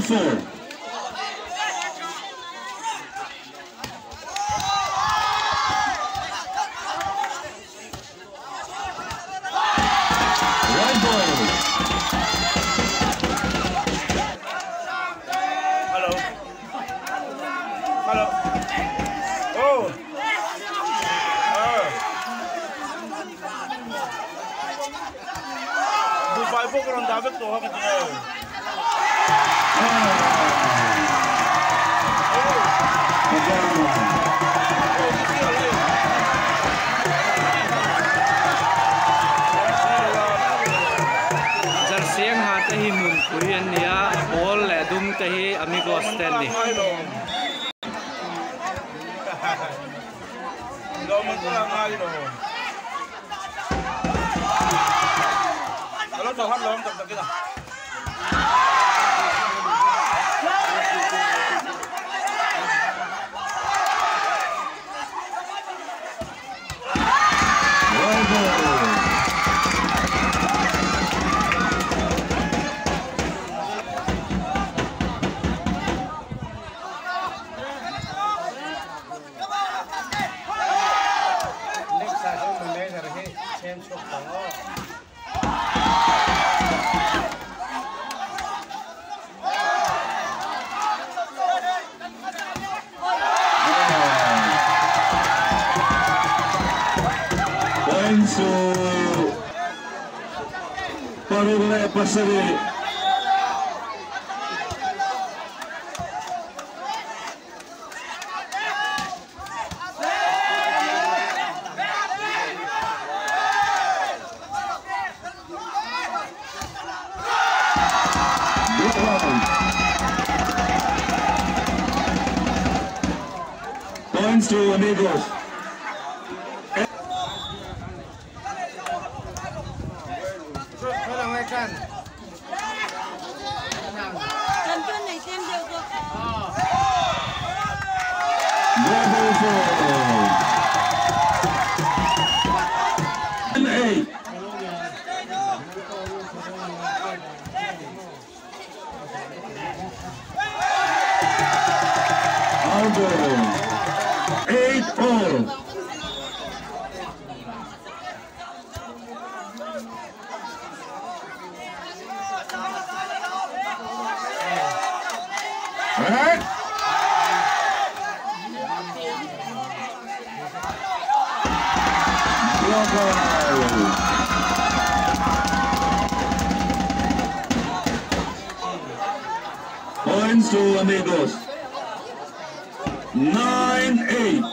4. White ball. Hello. Hello. Oh. Dubai po karon dapat to ha ka. Jersey ha te hi mun pui an nia ball le dum te hi amigos ten ni. White ball. Points to Parule Pasari. Points to Amigos. Bravo 4. 8. Albo. 8 all. Right. Points to Amigos. 9-8.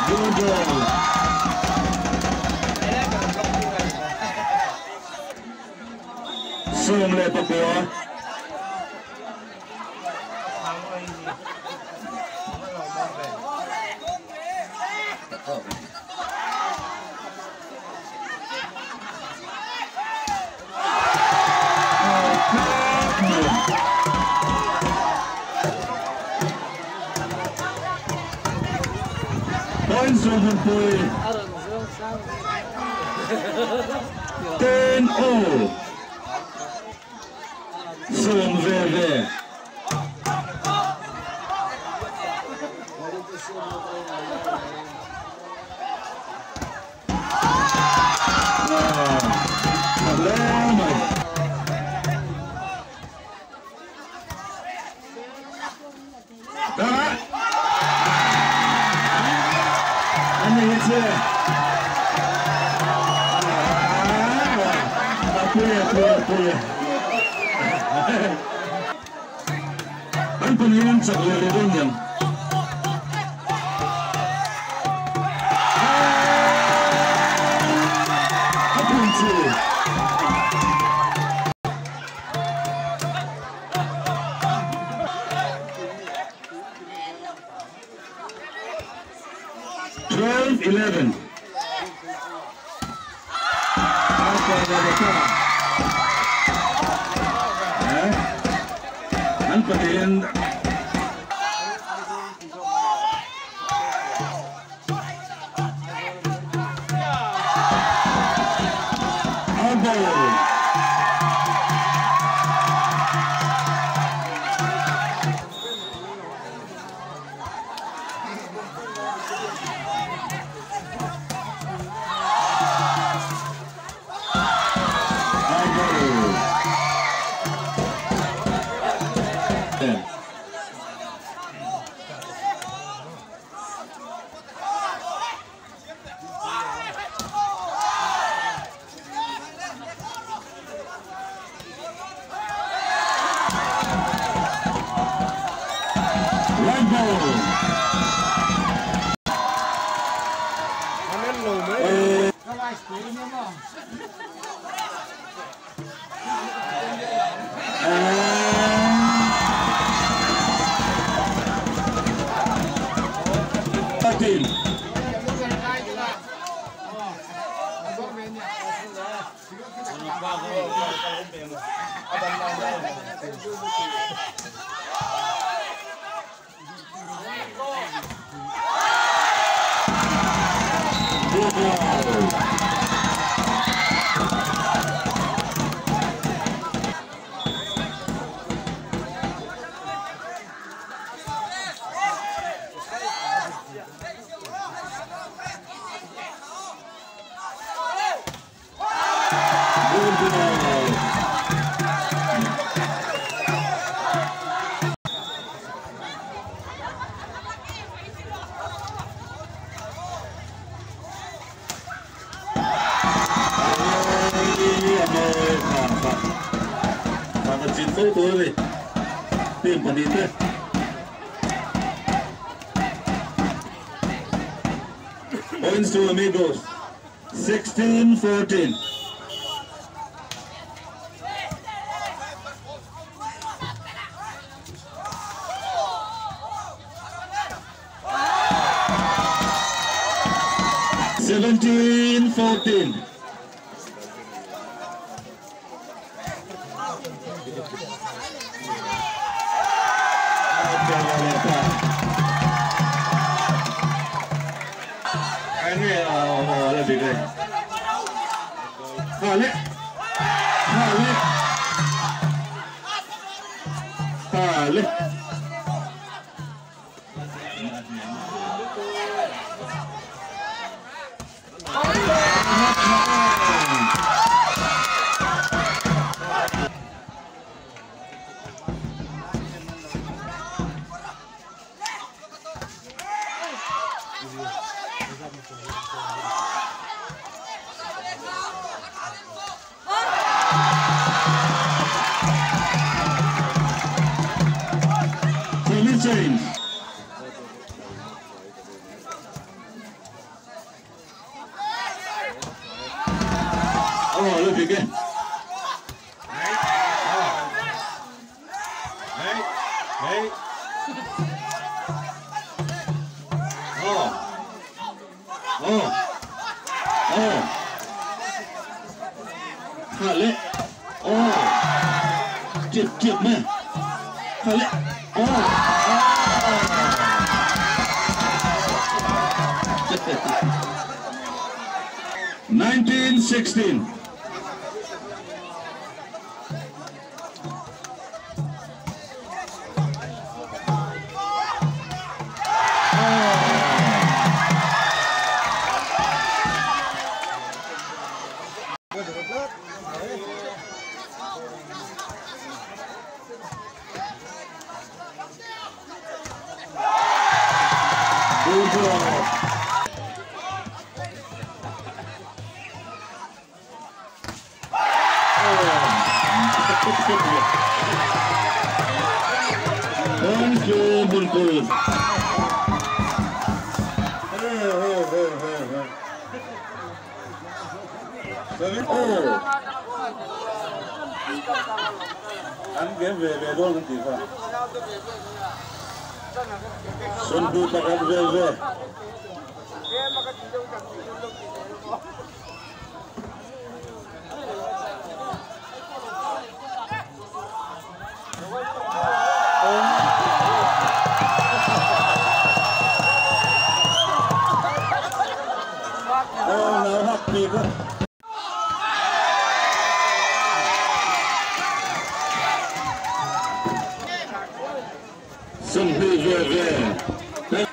Good ball. Sum le papua. Points to Hunpui. 10 all. Sum ve. An panian chak le le don yang. Apun chu. 12-11. kai ve leh ta. Eh? An pahnihin Elbow. Red ball. Team. Blue ball. Blue ball. Points to Amigos, 16-14. 17-14. Service change. Oh, look again. Hey, hey. Oh. Oh. Oh. Hale. Oh. Chip chip man. Hale. Oh. Oh. 1916. Good job. Thank you, Bulbul. Oh. Anh game về về đôi thì sao? Sundu pakat về về. ve ve.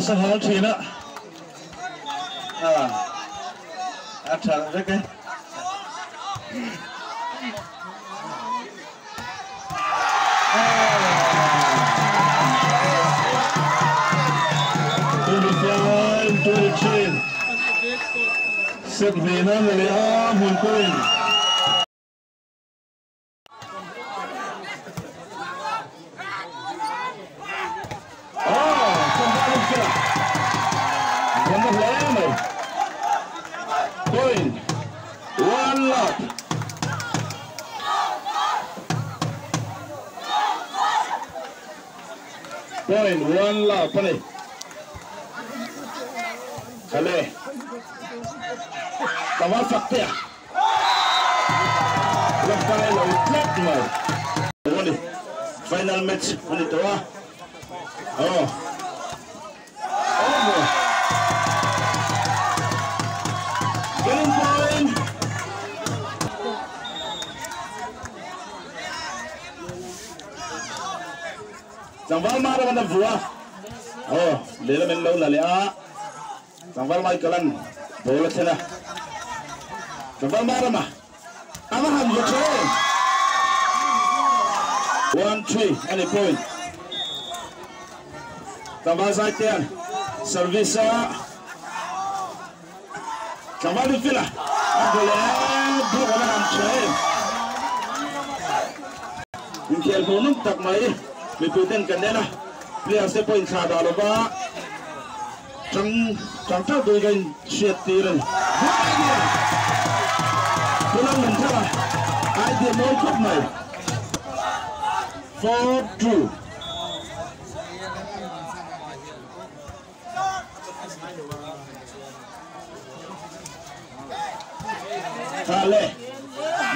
Sa hal thina a tha vek e 25-23 set ve na le a mun kuin. Point one lap pani. Kale. Tawa fakte. Lapai lo tlat mai. Wani. Final match ani to ah. Oh. Oh. Getting point. Sangval mara mana vua. Oh, lela men lo la le a. Sangval mai kalan. Bola chena. Sangval mara ma. Ama han lo che. 1-3 any point. Sangval sai tian. Service. Sangval du fila. Bola bola han che. Inkhel bonum tak mai. Mi puten kan nena player se point kha da lo ba chang chang ta doi gain chiat tiran pulang nan thara idea moi khop mai 4-2 Kale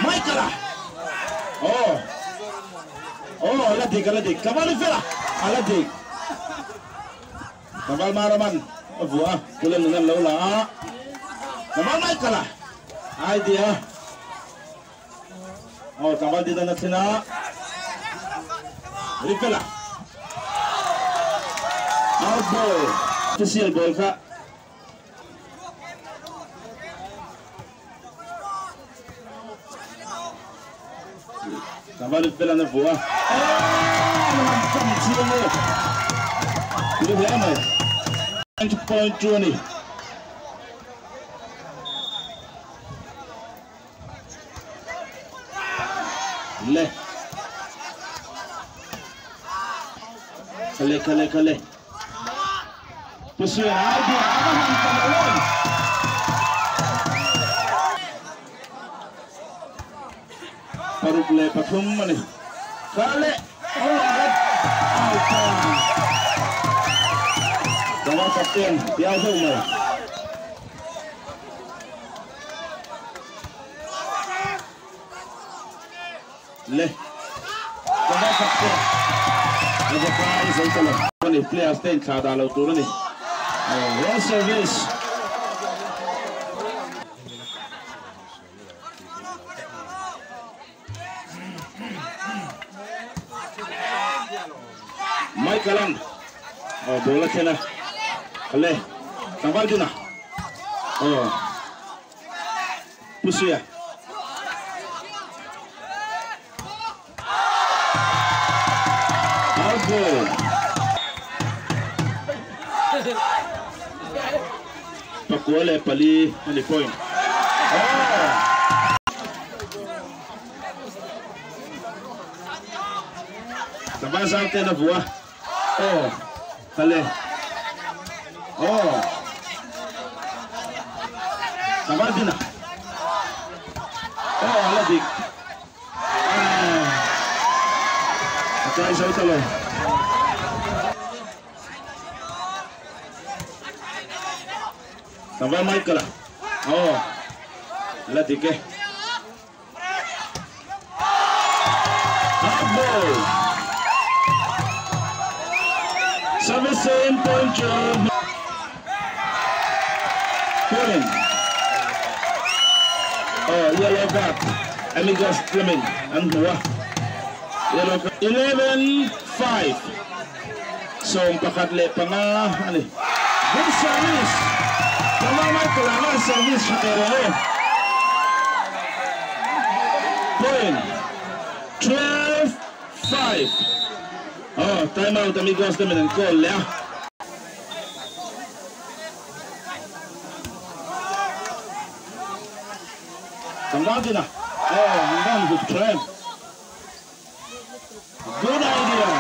Michaela oh Oh, aladik, aladik. Kamal fela. Aladik. Kamal maraman. Avua, kulen dengan lola. Kamal Michaela. Idea. Oh, kamal di dalam sina. Rifela. Out ball. Official ball ka. Kamal fela na vua. Oh, 9.20. Le. Kale kale kale. Pusuan idea amahan pamalon. Paruk leh pathum a ni. Kha le oh a la out ta. Tlangval captain Piau deuh mai. Le tlangval captain a va kai zo ta lo. A ni players te inthlah dah lo tur a ni. Well service. Michael an oh ball a thlen a le tlangval dina oh Pusuia out ball pakua leh pali a ni point oh Tlangval zau ten a vua oh kale oh Tlangval dina oh a la dik. A kai zo ta lo. Tlangval Michael a. Aw. La dik e. Hard ball. Service in point chu. Point. Aw, yellow card. Amigos Fleming an hmu a. Yellow card. 11-5. 15 a ni. Good service. Tlangval Michael anga service tha teh reng e. Point. 12-5. Aw, time out Amigos te min an call leh a. Tlangval dina aw an van hlut tha em. Good idea.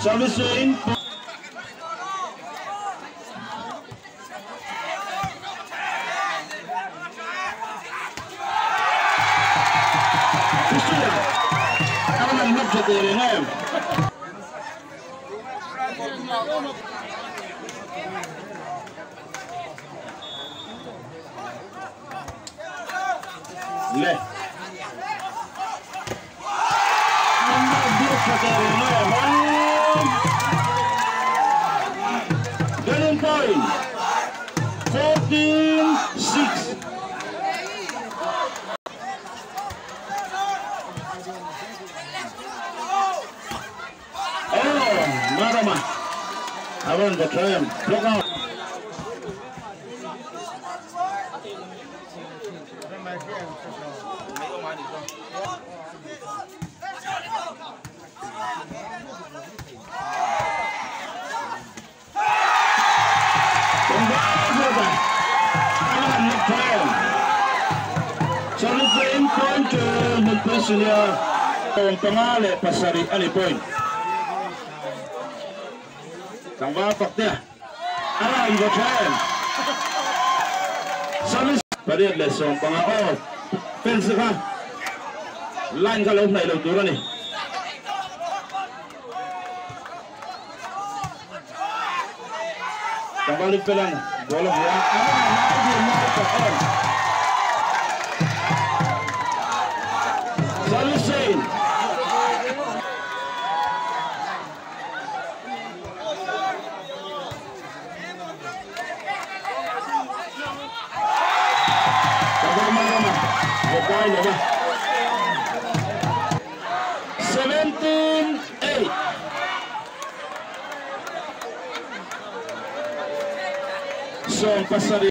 Service in. Pusuia a van hlut tha teh reng em. Le. An va biak tha teh reng e. Getting point. 14-6. Aw, Marama a rawn va tha em? Block out. 5 leh 7 a ni point. Tlangval Faktea a rawn va tha em? Service 8 leh 15 aw fence kha line kha lo hnaih lo tur a ni. Tlangval Ripelan ball a hmu a, a rawn lai dun mawi tak em? Service in. Tlangval Marama vakai lo va. 17-8. 17.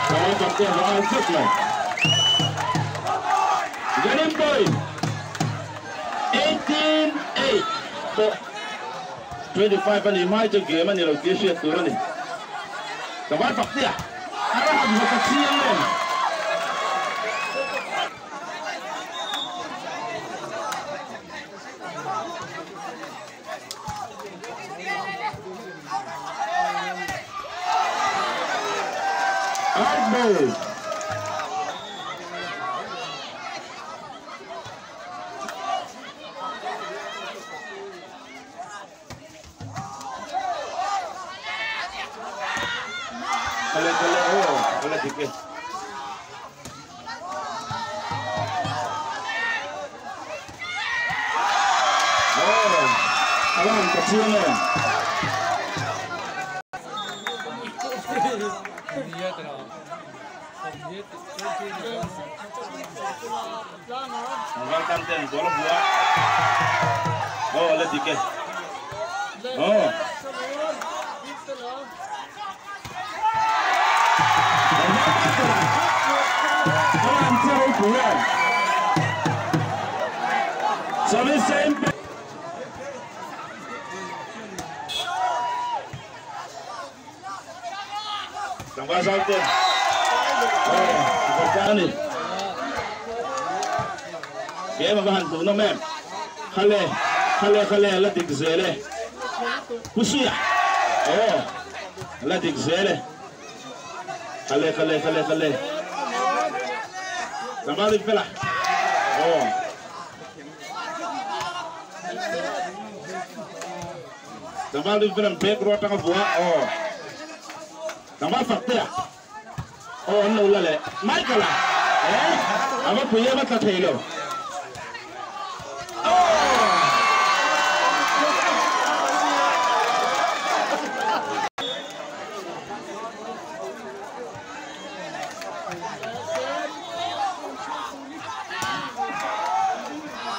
Tlangval Faktea va out zet mai. Getting point. 18-8. Pawh 25 a ni mai chu game a ni lo tih hriat tur a ni. Tlangval Faktea a rawn va ta chiang em? Out ball. Kale kale oh, kale dik e. Oh, alang ka chiang e. Welcome ten ball bua. Oh, la dik e. Oh. Khale la dik zele. Kusuya. Oh, la dik zele. Khale khale khale khale. Tambah fela. Oh. Tambah fela back row tanga bua. Oh. Tambah fakta. Oh, no la le. Michael. Eh? Apa punya mata thelo.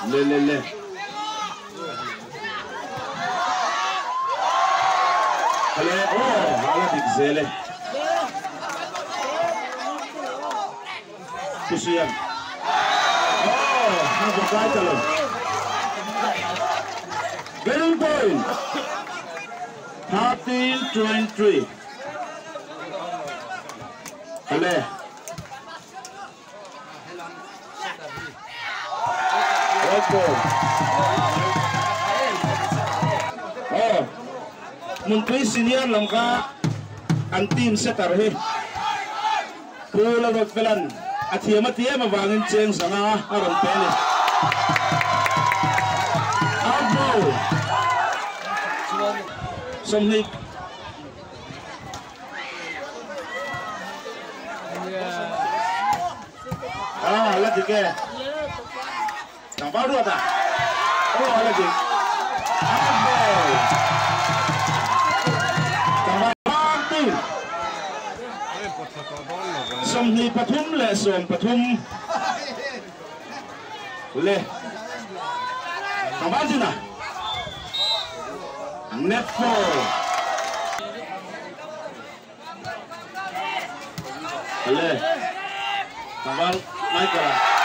Le le le. Hale, oh, hala dik zele. Kusiyan. Oh, hanga talo. Getting point. 13-23. Hale. Oh, Munpui senior langka an team setter hi. Pula rot felan a thiam awangin cheng sanga a rawn pe ni. Out ball. Somni. Ah, la dik e. Tambah dua tak? Oh, lagi. Out ball. Tambah party. Somni pathum le som pathum. Le. Tambah jina. Net four. Le. Tambah Michael.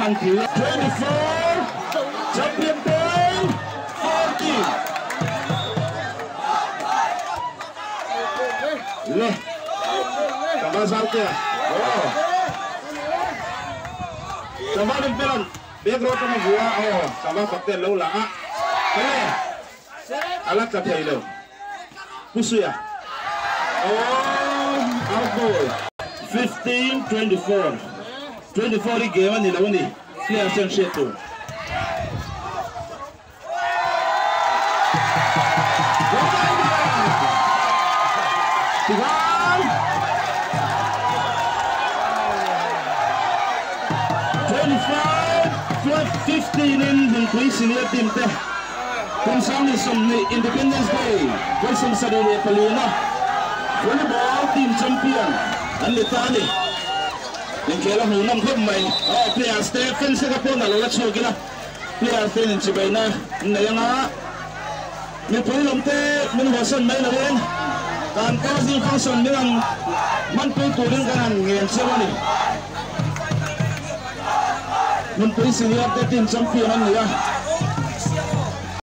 24, champion point, 14. Le, tambah salta. Oh, tambah dempelan. Back row tama bua. Oh, tambah fakte low la. Le, alat ka thei lo. Kusuya. Oh, out ball. 15-24. 24 game ni lawan ni. Clear sen shetu. Tiga. 25-15 in the senior team te. Kung ni som ni Independence Day. Kung som sa ni Palina. Volleyball team champion. An litani. Yung kailang hunang khop mai. Oh, player Stephen sa kapon na lola chugila. Player Stephen chibay na nayanga. May pulong te min wasan may na rin. Kan closing function nilang man po tuling kanan ngayon siya ni. Mun po senior te team champion niya.